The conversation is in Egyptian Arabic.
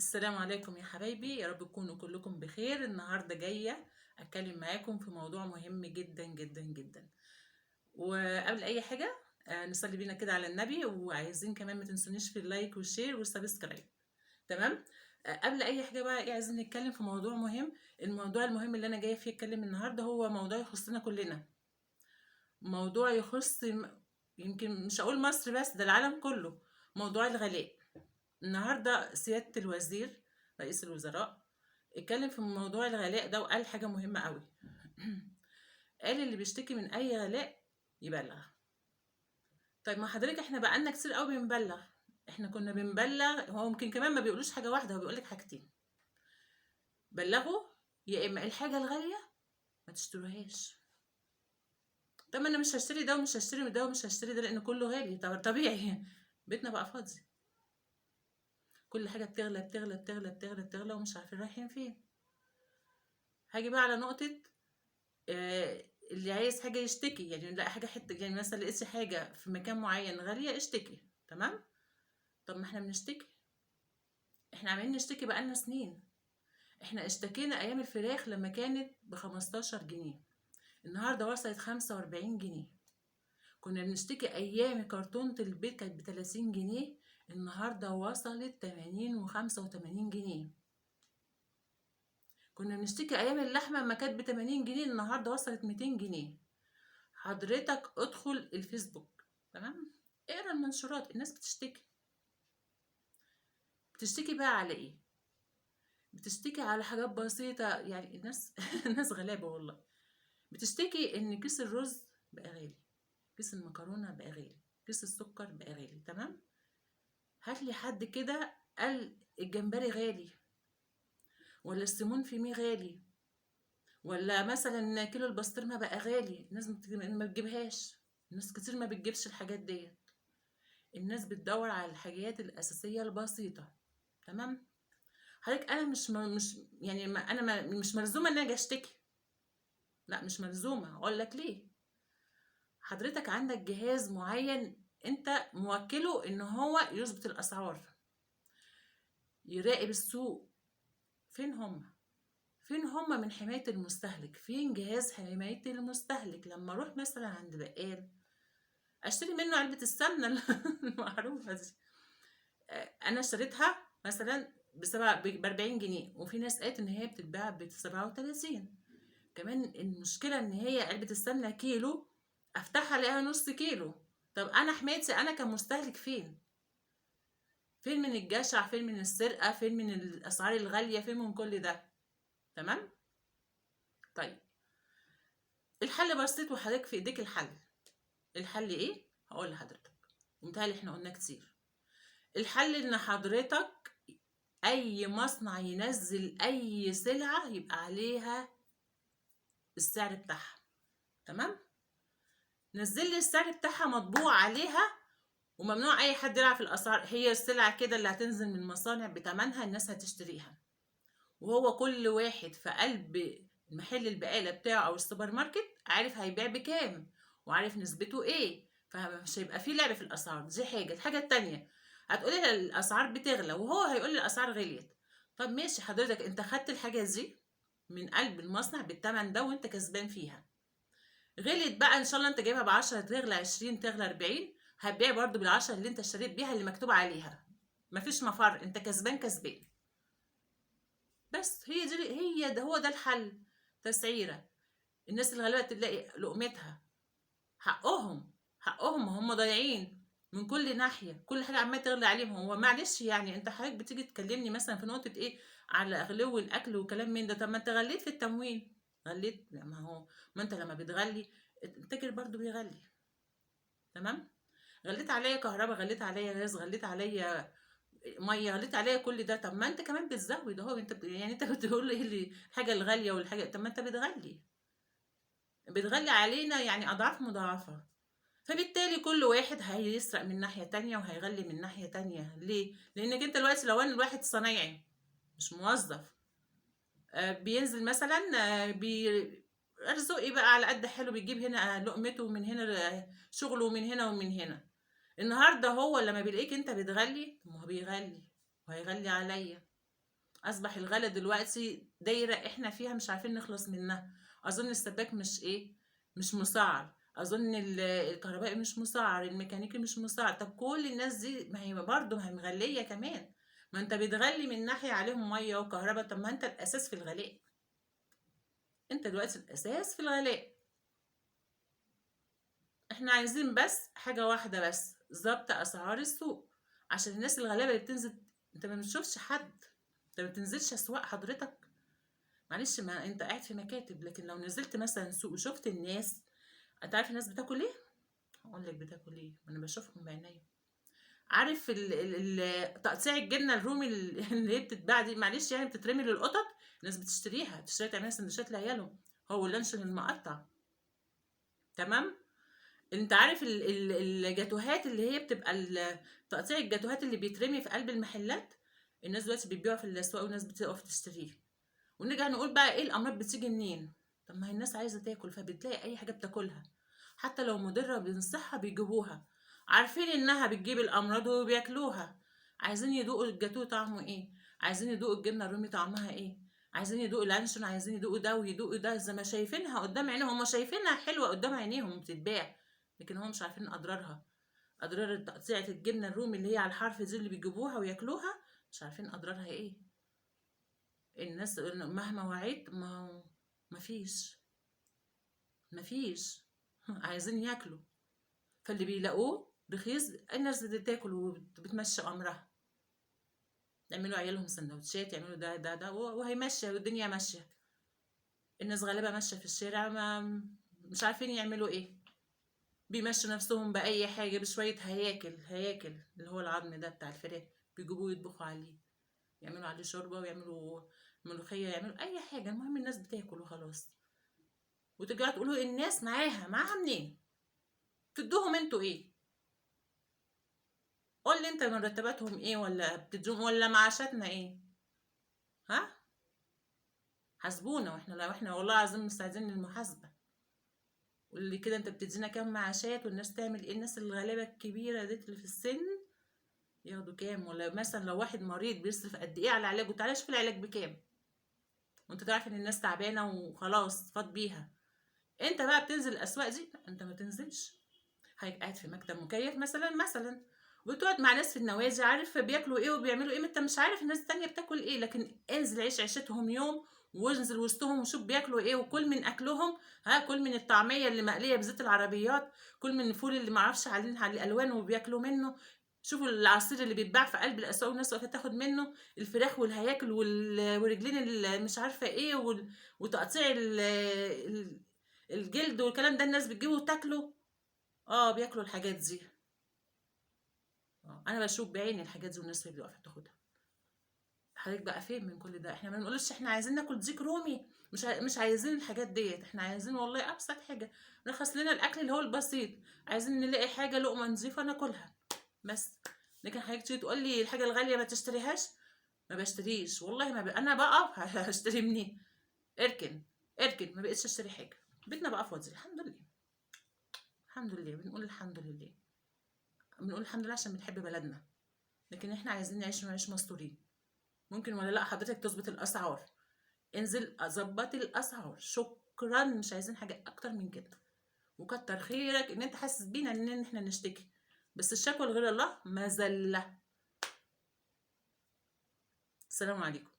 السلام عليكم يا حبايبي، يا رب تكونوا كلكم بخير. النهارده جاية اتكلم معاكم في موضوع مهم جدا جدا جدا. وقبل اي حاجة نصلي بينا كده على النبي، وعايزين كمان ما تنسونيش في ال like وال share وال subscribe. تمام. قبل اي حاجة بقى عايزين نتكلم في موضوع مهم. الموضوع المهم اللي انا جاية فيه اتكلم النهارده هو موضوع يخصنا كلنا، موضوع يخص يمكن مش هقول مصر بس، ده العالم كله، موضوع الغلاء. النهارده سيادة الوزير رئيس الوزراء اتكلم في موضوع الغلاء ده وقال حاجة مهمة قوي. قال اللي بيشتكي من اي غلاء يبلغ. طيب ما حضرتك احنا بقالنا كتير قوي بنبلغ، احنا كنا بنبلغ، هو ممكن كمان ما بيقولوش حاجة واحدة، هو بيقولك حاجتين: بلغوا يا اما الحاجة الغالية ما تشتروهاش. طب انا مش هشتري ده ومش هشتري ده ومش هشتري ده لان كله غالي. طب طبيعي بيتنا بقى فاضي، كل حاجة بتغلى بتغلى بتغلى بتغلى بتغلى ومش عارفين رايحين فين. هاجي بقى على نقطة اللي عايز حاجة يشتكي، يعني لا حاجة حتة، يعني مثلا لقيتي حاجة في مكان معين غالية اشتكي. تمام. طب ما احنا بنشتكي، احنا عمالين نشتكي بقالنا سنين. احنا اشتكينا ايام الفراخ لما كانت ب15 جنيه، النهارده وصلت 45 جنيه. كنا بنشتكي ايام كرتونة البيض كانت ب30 جنيه، النهارده وصلت 80 و85 جنيه. كنا بنشتكي ايام اللحمة ما كانت ب80 جنيه، النهارده وصلت 200 جنيه. حضرتك ادخل الفيسبوك، تمام، اقرا المنشورات، الناس بتشتكي. بتشتكي بقى على ايه؟ بتشتكي على حاجات بسيطة، يعني الناس الناس غلابة والله. بتشتكي ان كيس الرز بقى غالي، كيس المكرونه بقى غالي، كيس السكر بقى غالي. تمام. هات لي حد كده قال الجمبري غالي، ولا السمون في مية غالي، ولا مثلا كيلو البسطرمه بقى غالي. الناس ما بتجيبهاش، الناس كتير ما بتجيبش الحاجات ديت. الناس بتدور على الحاجات الاساسية البسيطة. تمام. حضرتك انا مش مش يعني ما انا ما مش ملزومه ان انا اجي اشتكي، لا مش ملزومه. اقول لك ليه؟ حضرتك عندك جهاز معين انت موكله ان هو يظبط الاسعار، يراقب السوق. فين هم؟ فين هم من حماية المستهلك؟ فين جهاز حماية المستهلك؟ لما اروح مثلا عند بقال اشتري منه علبة السمنة المعروفة دي، انا اشتريتها مثلا ب40 جنيه، وفي ناس قالت ان هي بتتباع ب37. كمان المشكلة ان هي علبة السمنة كيلو، افتحها الاقيها نص كيلو. طب انا حمايتي انا كمستهلك فين؟ فين من الجشع؟ فين من السرقة؟ فين من الاسعار الغالية؟ فين من كل ده؟ تمام. طيب الحل بسيط وحضرتك في ايديك الحل. الحل ايه؟ هقول لحضرتك، ومتهيألي احنا قلنا كتير. الحل ان حضرتك اي مصنع ينزل اي سلعة يبقى عليها السعر بتاعها. تمام. نزل لي السعر بتاعها مطبوع عليها، وممنوع اي حد يلعب في الاسعار. هي السلعة كده اللي هتنزل من المصانع بتمنها الناس هتشتريها، وهو كل واحد في قلب محل البقالة بتاعه او السوبر ماركت عارف هيبيع بكام وعارف نسبته ايه، فمش هيبقى فيه لعب في الاسعار. دي حاجة. الحاجة التانية هتقولي الاسعار بتغلى، وهو هيقول لي الاسعار غليت. طب ماشي حضرتك، انت خدت الحاجة دي من قلب المصنع بالثمن ده وانت كسبان فيها، غليت بقى ان شاء الله انت جايبها ب10 تغلى 20 تغلى 40، هتبيع برضو بال10 اللي انت اشتريت بيها اللي مكتوب عليها. مفيش مفر، انت كسبان كسبان. بس هي دي، هي ده، هو ده الحل. تسعيره الناس الغلابة تلاقي لقمتها، حقهم، حقهم، هم ضايعين من كل ناحية، كل حاجة عماله تغلى عليهم. هو معلش يعني انت حضرتك بتيجي تكلمني مثلا في نقطة ايه على غلو الاكل وكلام من ده، طب ما انت غليت في التموين، غليت. لا ما هو ما انت لما بتغلي التاجر برضو بيغلي. تمام. غليت عليا كهرباء، غليت عليا غاز، غليت عليا مية، غليت عليا كل ده. طب ما انت كمان بتزود اهو، انت يعني انت بتقول ايه اللي الحاجة الغالية والحاجة، طب ما انت بتغلي، بتغلي علينا يعني اضعاف مضاعفه. فبالتالي كل واحد هيسرق من ناحية تانية وهيغلي من ناحية تانية. ليه؟ لانك انت دلوقتي لو انا الواحد صنايعي مش موظف، بينزل مثلا ارزقي بقى على قد حاله، بيجيب هنا لقمته ومن هنا شغله ومن هنا ومن هنا. النهارده هو لما بيلاقيك انت بتغلي، ما هو بيغلي وهيغلي عليا. اصبح الغلا دلوقتي دايرة احنا فيها مش عارفين نخلص منها. اظن السباك مش ايه، مش مسعر، اظن الكهربائي مش مسعر، الميكانيكي مش مسعر. طب كل الناس دي ما هي برضه ما هي مغليه كمان، ما انت بتغلي من ناحية عليهم مية وكهرباء، طب ما انت الاساس في الغلاء، انت دلوقتي الاساس في الغلاء. احنا عايزين بس حاجة واحدة بس، ضبط اسعار السوق عشان الناس الغلابة اللي بتنزل. انت ما بتشوفش حد، انت ما بتنزلش اسواق حضرتك، معلش ما انت قاعد في مكاتب، لكن لو نزلت مثلا سوق وشفت الناس، انت عارف الناس بتاكل ايه؟ هقول لك بتاكل ايه، ما انا بشوفهم بعينيا. عارف تقطيع الجبنة الرومي اللي هي بتتباع دي، معلش يعني بتترمي للقطط، الناس بتشتريها، بتشتريها تعملها سندوتشات لعيالهم، هو اللانشون المقطع، تمام؟ انت عارف الجاتوهات اللي هي بتبقى تقطيع الجاتوهات اللي بيترمي في قلب المحلات، الناس دلوقتي بتبيعه في الاسواق والناس بتقف تشتريه. ونرجع نقول بقى ايه الامراض بتيجي منين؟ طب ما هي الناس عايزه تاكل، فبتلاقي اي حاجة بتاكلها حتى لو مضرة بالصحة بيجيبوها، عارفين انها بتجيب الامراض وبياكلوها. عايزين يدوقوا الجاتوه طعمه ايه، عايزين يدوقوا الجبنة الرومي طعمها ايه، عايزين يدوقوا لانشون، عايزين يدوقوا ده ويدوقوا ده، زي ما شايفينها قدام عينيهم، هم شايفينها حلوة قدام عينيهم بتتباع، لكن هم مش عارفين اضرارها، اضرار تقطيعه الجبنة الرومي اللي هي على الحرف دي اللي بيجيبوها وياكلوها، مش عارفين اضرارها ايه. الناس مهما وعيت ما مفيش عايزين ياكلوا، فاللي بيلاقوه رخيص الناس بتاكل وبتمشي امرها، يعملوا عيالهم سندوتشات، يعملوا ده ده ده، وهي ماشية والدنيا ماشية. الناس غالبا ماشية في الشارع ما مش عارفين يعملوا ايه، بيمشوا نفسهم باي حاجة، بشوية هياكل، هياكل اللي هو العظم ده بتاع الفراخ بيجيبوه يطبخوا عليه، يعملوا عليه شوربة ويعملوا ملوخية، يعملوا اي حاجة، المهم الناس بتاكل وخلاص. وترجعوا تقولوا الناس معاها منين؟ تدوهم انتوا ايه؟ قول لي انت مرتباتهم ايه، ولا بتدوهم، ولا معاشاتنا ايه؟ ها؟ حاسبونا، واحنا لو احنا والله العظيم مستعدين للمحاسبة. قول لي كده انت بتدينا كام معاشات، والناس تعمل ايه؟ الناس الغلابة الكبيرة ديت اللي في السن ياخدوا كام؟ ولا مثلا لو واحد مريض بيصرف قد ايه على علاجه؟ تعالى شوف العلاج بكام، وانت تعرف ان الناس تعبانة وخلاص فاض بيها. انت بقى بتنزل الاسواق دي؟ لا انت ما تنزلش، هيبقى قاعد في مكتب مكيف مثلا، وتقعد مع ناس في النوادي عارف بياكلوا ايه وبيعملوا ايه، ما انت مش عارف الناس التانية بتاكل ايه، لكن انزل عيش عيشتهم يوم، وانزل وسطهم وشوف بياكلوا ايه، وكل من اكلهم، ها، كل من الطعمية اللي مقلية بزيت العربيات، كل من الفول اللي معرفش عليه الالوان وبياكلوا منه، شوفوا العصير اللي بيتباع في قلب الاسواق والناس واقفة تاخد منه، الفراخ والهياكل والرجلين اللي مش عارفه ايه، وتقطيع الجلد والكلام ده، الناس بتجيبه وتاكله. بياكلوا الحاجات دي. انا بشوف بعيني الحاجات دي والناس اللي واقفة تاخدها. حضرتك بقى فين من كل ده؟ احنا ما بنقولش احنا عايزين ناكل ديك رومي، مش عايزين الحاجات ديت، احنا عايزين والله ابسط حاجة، رخص لنا الاكل اللي هو البسيط، عايزين نلاقي حاجة لقمة نظيفة ناكلها بس. لكن حضرتك تيجي تقول لي الحاجة الغالية ما تشتريهاش، ما بشتريش والله، ما انا بقف هشتري منين؟ اركن اركن، ما بقتش اشتري حاجة، بيتنا بقى فاضي الحمد لله، الحمد لله، بنقول الحمد لله، بنقول الحمد لله عشان بنحب بلدنا، لكن احنا عايزين نعيش ونعيش مستورين. ممكن ولا لا حضرتك تظبط الاسعار؟ انزل اظبط الاسعار، شكرا، مش عايزين حاجة اكتر من كده. وكتر خيرك ان انت حاسس بينا ان احنا نشتكي، بس الشكوى لغير الله مذلة. السلام عليكم.